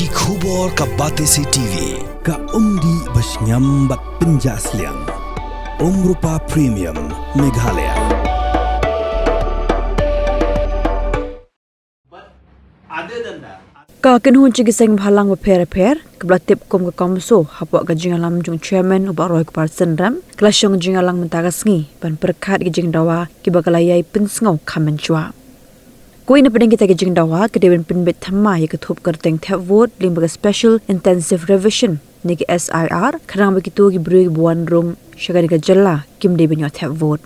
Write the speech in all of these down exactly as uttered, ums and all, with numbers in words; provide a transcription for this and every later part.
Ki khubor ka Batesi T V, ka umdih ba shngiam bad pynjah sliang. Umrupa Premium, Meghalaya. Ka kynhun jong ki seng bhalang bapher bapher, kaba la tip kum ka CoMSO, hapoh ka jingïalam jong Chairman u Bah Roykumar Synrem, ka la shong jingïalang mynta ka sngi ban pyrkhat ïa ki jingdawa kiba ka la ïai pynsngew kham mynshuwa. Kawei na pdeng kita ki jingdawa ka dei ban pynbeit thymmai ïa ka thup kyrteng thep vote lyngba ka Special Intensive Revision ne ka S I R, khnang ba kito ki briew kiba wan rung sha kane ka jylla kim dei ban ïoh thep vote.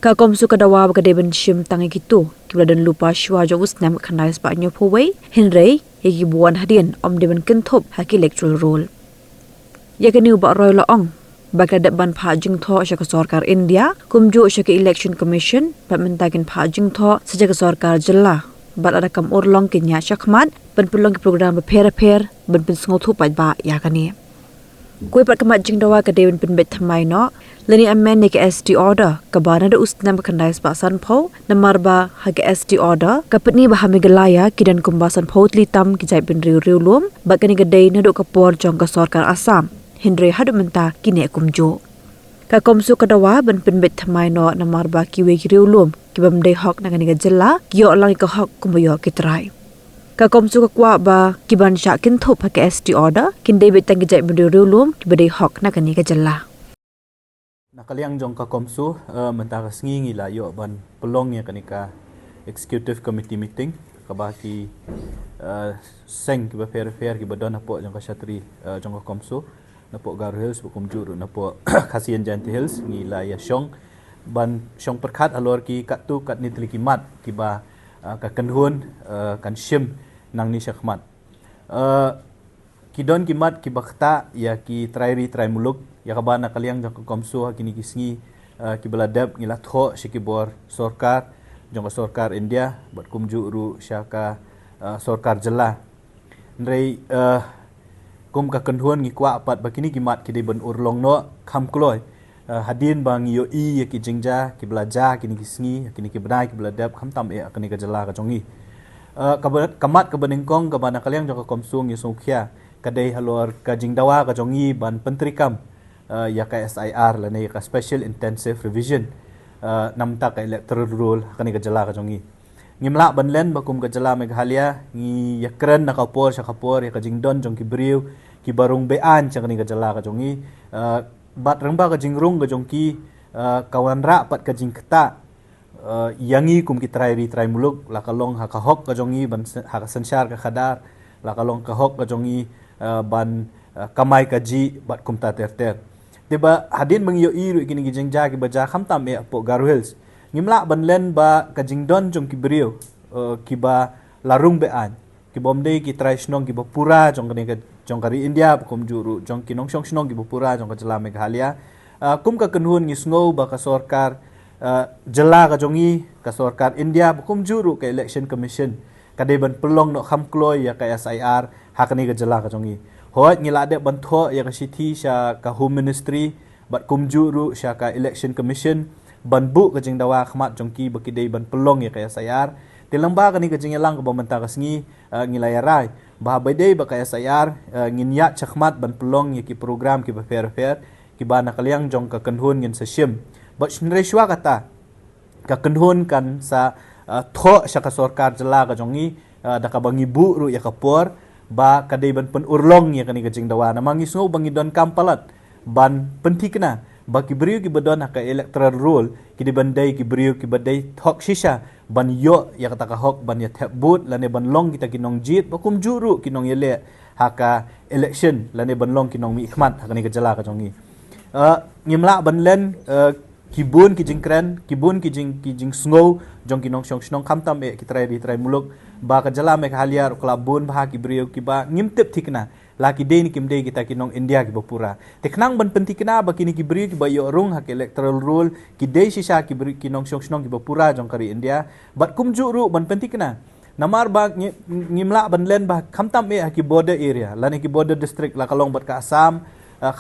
Ka CoMSO ka dawa ba ka dei ban shim tang ïa kito kiba la don lypa shuwa jong u snem khyndai spah hynñiewphew wei, hynrei ïa kiba wan hadien ym dei ban kynthup ha ki electoral roll. Ïa kane u Bah Roy la ong ba ki la dep ban phah jingthoh sha ka sorkar India, kumjuh sha ka Election Commission, bad mynta kin phah jingthoh sha ka sorkar jylla, bad lada kam urlong kin ïaid shakhmat ban pynlong ki program bapher bapher ban pynsngewthuh paidbah ïa kane. Kawei pat ka mat jingdawa ka dei ban pynbeit thymmai noh lane amend ïa ka S T order, kaba naduh u snem khyndai spah sanphew, namar ba ha ka S T order ka pyni ba ha Meghalaya ki don kumba sanphew tylli tam ki jaitbynriew riewlum, bad kane ka dei naduh ka por jong ka sorkar Assam, hynrei haduh mynta ki neh kumjuh. Ka CoMSO ka dawa ban pynbeit thymmai noh namar ba kiwei ki riewlum kibym dei hok na kane ka jylla ki ïoh lang ïa ka hok kumba ïoh ki trai. Ka CoMSO ka kwah ba kiban shah kynthup ha ka S T order kin dei beit tang ki jaitbynriew riewlum kiba dei hok na kane ka jylla. Na ka liang jong ka CoMSO, eh, mynta ka sngi ngi la ïoh ban pynlong ïa kane ka Executive Committee meeting, kaba ki, eh, seng kiba pher pher kiba don hapoh jong ka shatri, eh, jong ka CoMSO, napoh Garo Hills, bad kumjuh ruh napoh Khasi and Jaintia Hills, ngi la ïa shong ban shong pyrkhat halor ki katto katne tylli ki mat kiba, ah, ka kynhun, ah, kan shim nangne shakhmat. Ah, ki don ki mat kiba ktah ïa ki trai ri trai muluk, ïa kaba na ka liang jong ka CoMSO ha kine ki sngi, ah, kiba la dep ngi la thoh sha ki bor sorkar jong ka sorkar India, bad kumjuh ruh sha ka, ah, sorkar jylla. Hynrei, eh, kum ka kynhun ngi kwah pat ba kine ki mat ki dei ban urlong noh kham kloi. Eh, hadien ba ngi ïohi ïa ki jingjia kiba la jia kine ki sngi, kine ki bnai kiba la dep, khamtam eh ha kane ka jylla ka jong ngi. Eh, kaba, ka mat kaba nyngkong kaba na ka liang jong ka CoMSO ngi sngewkhia ka dei halor ka jingdawa ka jong ngi ban pyntreikam, eh, ïa ka S I R lane ïa ka Special Intensive Revision, eh, namar ka electoral roll ha kane ka jylla ka jong ngi. Ngim lah ban len ba kum ka jylla Meghalaya ngi ïakren na ka por sha ka por ïa ka jingdon jong ki briew kiba rung be-aiñ sha kane ka jylla ka jong ngi. Eh, bad lyngba ka jingrung ka jong ki, eh, ka wanrah pat ka jingktah, eh, ïa ngi kum ki trai ri trai muluk, la ka long ha ka hok ka jong ngi ban syn-, ha ka synshar ka khadar, la ka long ka hok ka jong ngi, eh, ban, eh, kamai kajih bad kumta ter ter. Te ba hadien ba ngi ïohi ruh ïa kine ki jingjia kiba jia khamtam eh hapoh Garo Hills, ngim lah ban len ba ka jingdon jong ki briew, eh, kiba la rung be-aiñ, kibym dei ki trai shnong kiba pura jong kane ka, jong ka ri India, bad kumjuh ruh jong ki nongshong shnong kiba pura jong ka jylla Meghalaya. Ah, kum ka kynhun ngi sngew ba ka sorkar, ah, jylla ka jong ngi, ka sorkar India, bad kumjuh ruh ka Election Commission ka dei ban pynlong noh kham kloi ïa ka S I R ha kane ka jylla ka jong ngi. Hooid, ngi la dep ban thoh ïa ka shithi sha ka Home Ministry bad kumjuh ruh sha ka Election Commission ban buh ka jingdawa khmat jong ki ba ki dei ban pynlong ïa ka S I R. Te lyngba kane ka jingïalang kaba mynta ka sngi, eh, ngi la ïa rai ba haba ïadei bad ka S I R, eh, ngin ïaid shakhmat ban pynlong ïa ki program kiba pher pher kiba na ka liang jong ka kynhun ngin sa shim. Bad hynrei shuwa kata, ka kynhun kan sa, eh, thoh sha ka sorkar jylla ka jong ngi, eh, da kaba ngi buh ruh ïa ka por ba ka dei ban pynurlong ïa kane ka jingdawa. Namar ngi sngew ba ngi donkam palat ban pynthikna ba ki briew kiba don ha ka electoral roll ki dei ban dei ki briew kiba dei hok shisha ban ïoh ïa kata ka hok ban ïa thep vote lane ban long kita ki nongjied bad kumjuh ruh ki nongïaleh ha ka election lane ban long ki nongmihkhmat ha kane ka jylla ka jong ngi. Eh, ngim lah ban len, eh, ki bun ki jingkren, ki bun ki jing, ki jingsngew jong ki nongshong shnong khamtam eh ki trai ri trai muluk ba ka jylla Meghalaya ruh ka la bun bha ki briew kiba ngim tip thikna la ki dei ne kim dei kita ki nong India kiba pura. Te khnang ban pynthikna ba kine ki briew kiba ïoh rung ha ka electoral roll ki dei shisha ki briew, ki nongshong shnong kiba pura jong ka ri India, bad kumjuh ruh ban pynthikna. Namar ba ngi, ngim lah ban len ba khamtam eh ha ki border area lane ki border district, la ka long bad ka Assam, uh,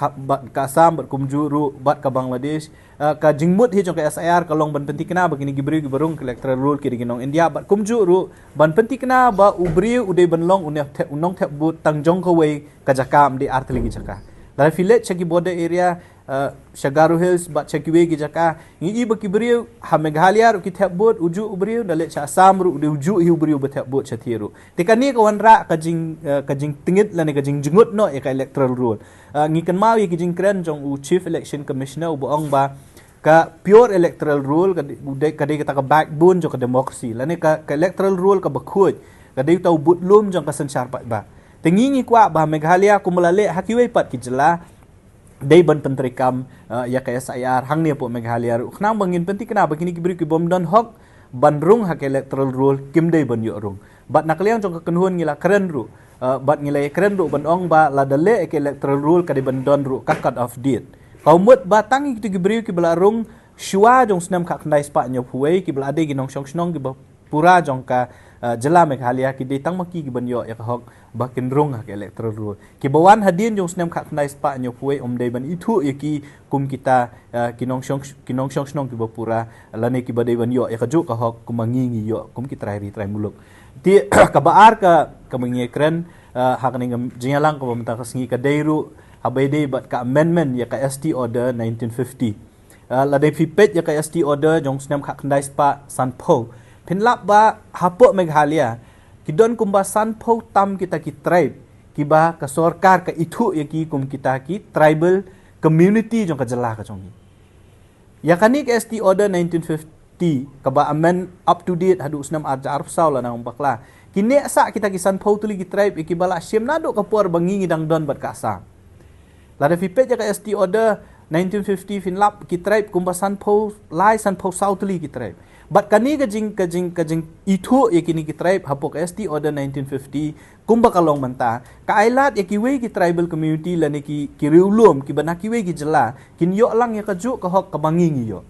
ka Assam bad kumjuh ruh bad ka Bangladesh. Uh, ka jingmut hi jong ka S I R ka long ban pyntikna ba kine ki briew kiba rung ka electoral roll ki dei ki nong India, bad kumjuh ruh ban pyntikna ba u briew u dei ban long u nongthep vote tang jong kawei ka jaka, ym dei artylli ki jaka. Lada phi leit sha ki border area, uh, sha Garo Hills bad sha kiwei ki jaka, ngi i ba ki briew ha Meghalaya ruh ki thep vote, ujuh u briew, da leit sha Assam ruh u dei ujuh hi u briew ba thep vote shathie ruh. Te kane ka wanrah ka jing, uh, ka jingtngit lane ka jingjngut noh ïa ka electoral roll. Uh, ngi kynmaw ïa ki jingkren jong u Chief Election Commissioner uba ong ba ka pure electoral roll ka dei, ka dei kata ka backbone jong ka democracy. Lane ka, ka electoral roll kaba khuid ka dei uta u budlum jong ka synshar paidbah. Te ngi ngi kwah ba Meghalaya kumba la leh ha kiwei pat ki jylla, dei ban pyntreikam, uh, ïa ka S I R hangne hapoh Meghalaya ruh, khnang ba ngin pyntikna ba kine ki briew ki bym don hok ban rung ha ka electoral roll kim dei ban ïoh rung. Bad na ka liang jong ka kynhun ngi la kren ruh, uh, bad ngi la kren ruh ban ong ba lada leh ïa ka electoral roll ka dei ban don ruh ka cut off date. Ka mut ba tang ïa kito ki briew kiba la rung shuwa jong u snem khatkhyndai spah hynñiewphew wei, kiba la dei ki nongshong shnong kiba pura jong ka, uh, jylla Meghalaya, ki dei tang ma ki kiban ïoh ïa ka hok ba kin rung ha ka electoral roll. Kiba wan hadien jong u snem khatkhyndai spah hynñiewphew wei ym dei ban ithuh ïa ki kum kita, uh, ki nongshong, ki nongshong shnong kiba pura lane kiba dei ban ïoh ïa kajuh ka hok kumba ngi ngi ïoh kum ki trai ri trai muluk. Te kaba ar ka, kaba ngi kren, uh, ha kane ka jingïalang kaba mynta ka sngi ka dei ruh haba ïadei bad ka amendment ïa ka S T Order nineteen fifty. Uh, lada phi peit ïa ka S T Order jong u snem khatkhyndai spah sanphew, phin lap ba hapoh Meghalaya ki don kumba sanphew tam kita ki tribe kiba ka sorkar ka ithuh ïa ki kum kita ki tribal community jong ka jylla ka jong ngi. Ïa kane ka S T Order nineteen fifty kaba amend up to date haduh u snem arhajar arphew saw, lada ngam bakla, ki neh sah kita ki sanphew tylli ki tribe ïa kiba la shim naduh ka por ba ngi ngi dang don bad ka Assam. Lada phi peit ïa ka S T Order nineteen fifty, phin lap ki tribe kumba sanphew lai sanphew saw tylli ki tribe. Bad kane ka jing, ka jing, ka jingithuh ïa kine ki tribe hapoh ka S T Order nineteen fifty, kumba ka long mynta, ka ai lad ïa kiwei ki tribal community lane ki, ki riewlum kiba na kiwei ki jylla kin ïoh lang ïa kajuh ka hok kaba ngi ngi ïoh.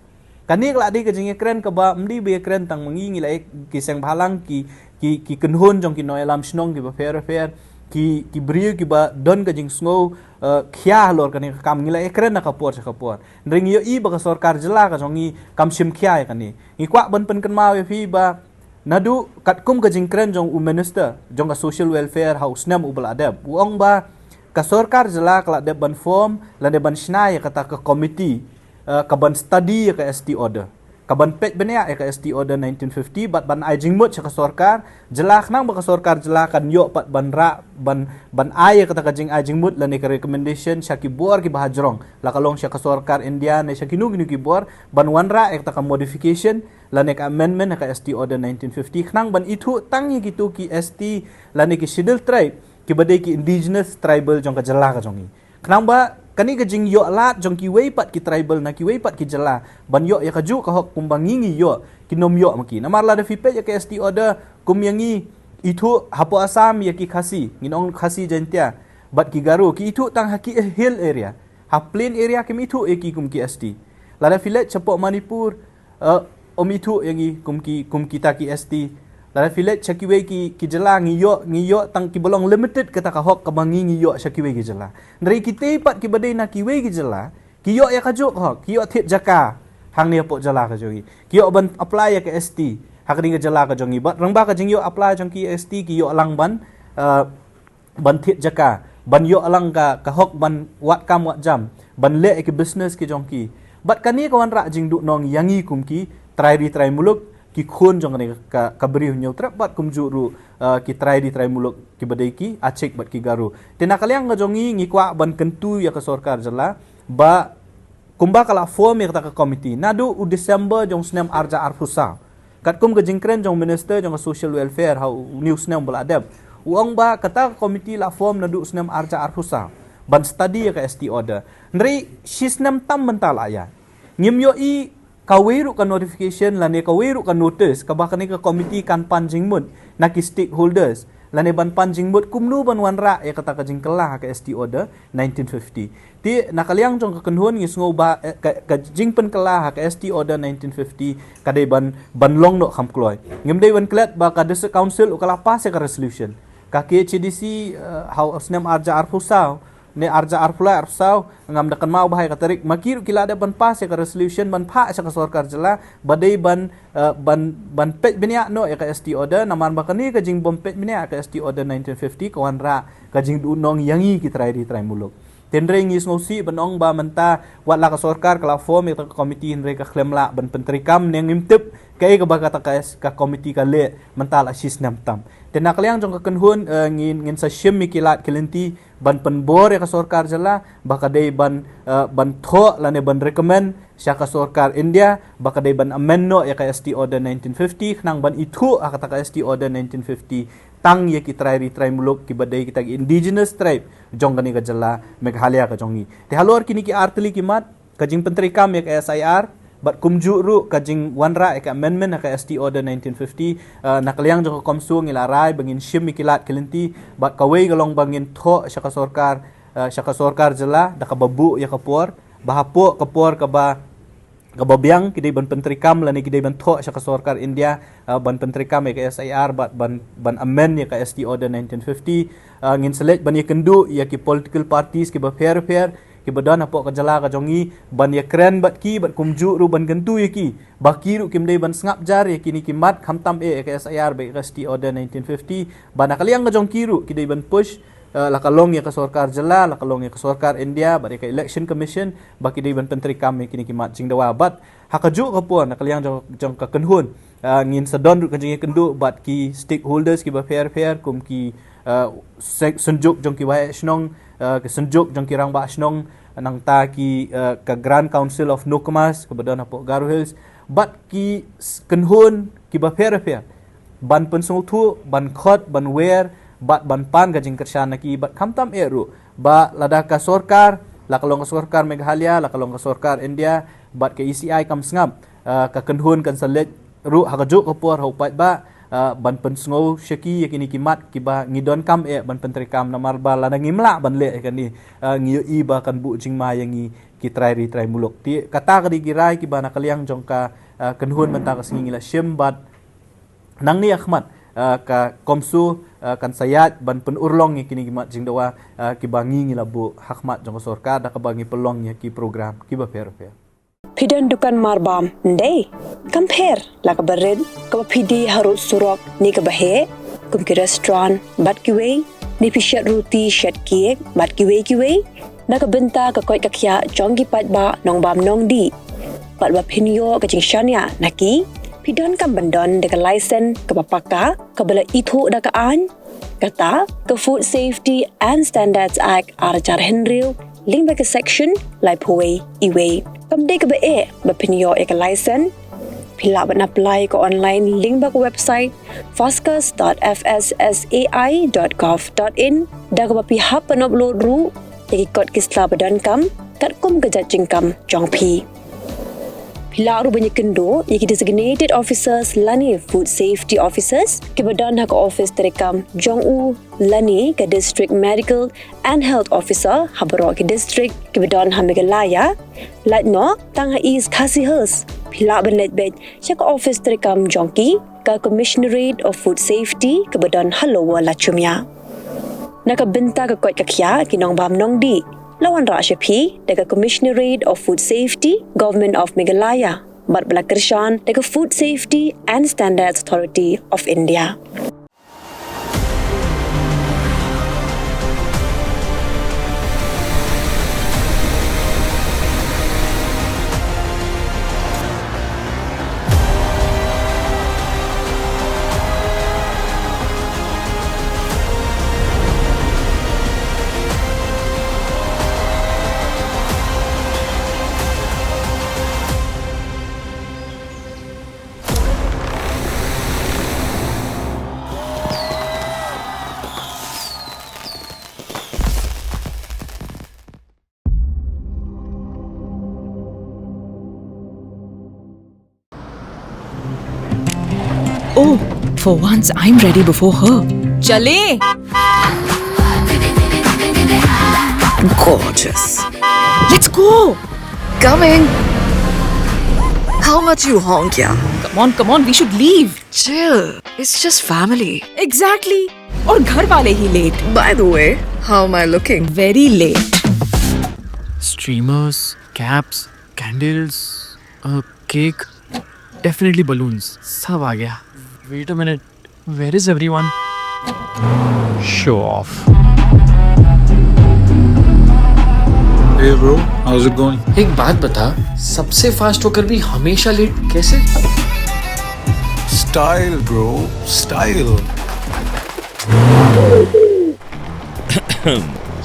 Kane ka la dei ka jingïakren kaba ym dei ba ïakren tang ma ngi, ngi la ïa ki seng bhalang, ki, ki, ki kynhun jong ki nongïalam shnong kiba pher pher, ki, ki briew kiba don ka jingsngew, eh, khia halor kane ka kam, ngi la ïakren na ka por sha ka por. Hynrei ngi ïohi ba ka sorkar jylla ka jong ngi kam shim khia ïa kane. Ngi kwah ban pynkynmaw ïa phi ba naduh katkum ka jingkren jong u minister jong ka social welfare ha u snem uba la dep, u ong ba ka sorkar jylla ka la dep ban form lane ban shna ïa kata ka committee, eh, kaban study ïa ka S T Order, kaban peit bniah ïa ka S T Order nineteen fifty, bad ban ai jingmut sha ka sorkar jylla, khnang ba ka sorkar jylla kan ïoh pat ban rah, ban, ban ai ïa kata ka jingai jingmut lane ka recommendation sha ki bor kiba hajrong, la ka long sha ka sorkar India ne sha kino kino ki bor, ban wanrah ïa kata ka modification lane ka amendment ha ka S T Order nineteen fifty, khnang ban ithuh tang ïa kito ki S T lane ki scheduled tribe kiba dei ki indigenous tribal jong ka jylla ka jong ngi. Khnang ba kane ka jingïoh lad jong kiwei pat ki tribal na kiwei pat ki jylla ban ïoh ïa kajuh ka hok kumba ngi ngi ïoh, kin ym ïoh ma ki. Namar lada phi peit ïa ka S T Order, kum ïa ngi ithuh hapoh Assam ïa ki Khasi, ngin ong Khasi Jaintia, bad ki Garo, ki ithuh tang ha ki hill area. Ha plain area kim ithuh ïa ki kum ki S T. Lada phi leit shapoh Manipur, eh, ym ithuh ïa ngi kum ki, kum kita ki S T. Lada phi leit sha kiwei ki, ki jylla, ngi ïoh, ngi ïoh tang kiba long limited kata ka hok kaba ngi ngi ïoh sha kiwei ki jylla. Hynrei kitei pat kiba dei na kiwei ki jylla ki ïoh ïa kajuh ka hok, ki ïoh thied jaka hangne hapoh jylla ka jong ngi, ki ïoh ban apply ïa ka S T ha kane ka jylla ka jong ngi. Bad rangbah ka jingïoh apply jong ki S T ki ïoh lang ban, eh, ban thied jaka, ban ïoh lang ka, ka hok ban wad kam wad jam, ban leh ïa ki business ki jong ki. Bad kane ka wanrah jingduhnong ïa ngi kum ki trai ri trai muluk, ki khun jong kane ka, ka Bri u Hynñiewtrep bad kumjuh ruh, eh, ki trai ri trai muluk kiba dei ki Achik bad ki Garo. Te na ka liang ka jong ngi, ngi kwah ban kyntu ïa ka sorkar jylla ba kumba ka la form ïa kata ka committee naduh u December jong u snem arhajar arphew saw. Katkum ka jingkren jong u minister jong ka social welfare ha u, une u snem ba la dep, u ong ba kata ka committee la form naduh u snem arhajar arphew saw ban study ïa ka S T Order. Hynrei shi snem tam mynta la ïaid, ngim ïohi kawei ruh ka notification lane kawei ruh ka notice kaba kane ka committee kan pan jingmut na ki stakeholders lane ban pan jingmut kumno ban wanrah ïa kata ka jingkylla ha ka S T Order nineteen fifty. Te na ka liang jong ka kynhun ngi sngew ba, eh, ka, ka jingpynkylla ha ka S T Order nineteen fifty ka dei ban, ban long noh kham kloi. Ngim dei ban klet ba ka District Council u ka la pass ïa ka resolution. Ka K H A D C, eh, ha u snem arhajar arphew saw ne arja arphew lai arphew saw, ngam da kynmaw bha ïa ka tarik, ma ki ruh ki la dep ban pass ïa ka resolution ban phah sha ka sorkar jylla ba dei ban, eh, ban, ban peit bniah noh ïa ka S T order, namar ba kane ka jingbym peit bniah ïa ka S T order nineteen fifty ka wanrah ka jingduhnong ïa ngi ki trai ri trai muluk. Hynrei ngi sngewsih ban ong ba mynta wat la ka sorkar ka la form ïa ka komiti, hynrei ka khlem lah ban pyntreikam, ne ngim tip kaei kaba kata ka, ka komiti ka leh mynta la shi snem tam. Te na ka liang jong ka kynhun, eh, ngin, ngin sa shim ïa ki lad ki lynti ban pynbor ïa ka sorkar jylla ba ka dei ban, eh, ban thoh lane ban recommend sha ka sorkar India ba ka dei ban amend noh ïa ka S T order nineteen fifty, khnang ban ithuh ha kata ka S T order nineteen fifty tang ïa ki trai ri trai muluk kiba dei kita ki indigenous tribe jong kane ka jylla Meghalaya ka jong ngi. Te halor kine ki artylli ki mat, ka jingpyntreikam ïa ka S I R bad kumjuh ruh ka jingwanrah ïa ka amendment ha ka S T order nineteen fifty, eh, na ka liang jong ka CoMSO ngi la rai ba ngin shim ïa ki lad ki lynti, bad kawei ka long ba ngin thoh sha ka sorkar, eh, sha ka sorkar jylla da kaba buh ïa ka por ba hapoh ka por kaba, kaba biang ki dei ban pyntreikam lane ki dei ban thoh sha ka sorkar India, eh, ban pyntreikam ïa ka S I R bad ban, ban amend ïa ka S T order nineteen fifty. Eh, ngin sa leit ban ïakynduh ïa ki political parties kiba pher pher kiba don hapoh ka jylla ka jong ngi, ban ïakren bad ki, bad kumjuh ruh ban kyntu ïa ki ba ki ruh kim dei ban sngap jar ïa kine ki mat, khamtam eh ïa ka S I R bad ïa ka S T order nineteen fifty, ba na ka liang ka jong ki ruh ki dei ban push, eh, la ka long ïa ka sorkar jylla, la ka long ïa ka sorkar India bad ïa ka Election Commission ba ki dei ban pyntreikam ïa kine ki mat jingdawa. Bad ha kajuh ka por na ka liang jong, jong ka kynhun, ah, ngin sa don ruh ka jingïakynduh bad ki stakeholders kiba pher pher, kum ki, ah, se-, synjuk jong ki waheh shnong, ah, ki synjuk jong ki rangbah shnong, nangta ki, ah, ka Grand Council of Nokmas kaba don hapoh Garo Hills, bad ki s-, kynhun kiba pher pher, ban pynsngewthuh, ban khot, ban wer bad ban pan ka jingkyrshan na ki, bad khamtam eh ruh ba lada ka sorkar, la ka long ka sorkar Meghalaya, la ka long ka sorkar India bad ka E C I kam sngap, ah, ka kynhun kan sa leit ruh ha kajuh ka por ha u paidbah, ah, ban pynsngew sha ki ïa kine ki mat kiba ngi donkam eh ban pyntreikam, namar ba lada ngim lah ban leh ïa kane, ah, ngi ïohi ba kan buh jingma ïa ngi ki trai ri trai muluk. Te kata ka dei ki rai kiba na ka liang jong ka, ah, kynhun mynta ka sngi ngi la shim, bad nangne ha khmat, ah, ka CoMSO, ah, kan sa ïaid ban pynurlong ïa kine ki mat jingdawa, ah, kiba ngi, ngi la buh ha khmat jong ka sorkar da kaba ngi pynlong ïa ki program kiba pher pher. Phi don dukan marbam, ym dei? Kam pher la kaba rit, kaba phi die harud surok ne kaba heh, kum ki restaurant bad kiwei, ne phi shet ruti, shet cake bad kiwei kiwei. Na ka bynta ka koit ka khiah jong ki paidbah nongbam nongdih, bad ba phin ïoh ka jingshaniah na ki, phi donkam ban don da ka license kaba paka, kaba la ithuh da ka aiñ, kata ka Food Safety and Standards Act ar hajar hynriew, lyngba ka section laiphew wei E wei. Kam dei kaba eh ba phin ïoh ïa ka license. Phi lah ban apply ka online lyngba ka website foscas dot F S S A I dot gov dot in, da kaba phi hap ban upload ruh ïa ki kot ki sla ba donkam katkum ka jait jingkam jong phi. Phi lah ruh ban ïakynduh ïa ki designated officers lane food safety officers kiba don ha ka office treikam jong u lane ka District Medical and Health Officer ha baroh ki district kiba don ha Meghalaya. Lait noh tang ha East Khasi Hills, phi lah ban leit beit sha ka office treikam jong ki, ka Commissionerate of Food Safety kaba don ha Lower Lachumia. Na ka bynta ka koit ka khiah ki nongbam nongdih, la wanrah sha phi da ka Commissionerate of Food Safety, Government of Meghalaya, bad ba la kyrshan da ka Food Safety and Standards Authority of India. Oh, for once I'm ready before her. Chale! Gorgeous. Let's go! Coming! How much you honk, yeah? Come on, come on, we should leave. Chill. It's just family. Exactly. और घर वाले ही late. By the way, how am I looking? Very late. Streamers, caps, candles, a cake. Definitely balloons. सब आ गया. Wait a minute. Where is everyone? Show off. Hey bro, how's it going? एक बात बता, सबसे फास्ट होकर भी हमेशा लेट कैसे? Style, bro, style.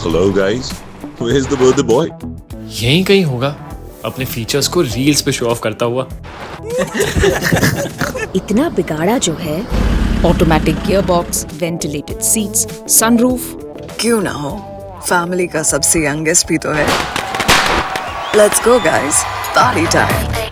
Hello, guys. Where's the birthday boy? यहीं कहीं होगा, अपने फीचर्स को रील्स पे शो ऑफ करता हुआ. इतना बिगाड़ा जो है. Automatic gear box, ventilated seats, sunroof. क्यों ना हो, फैमिली का सबसे यंगेस्ट भी तो है. Let's go guys, party time.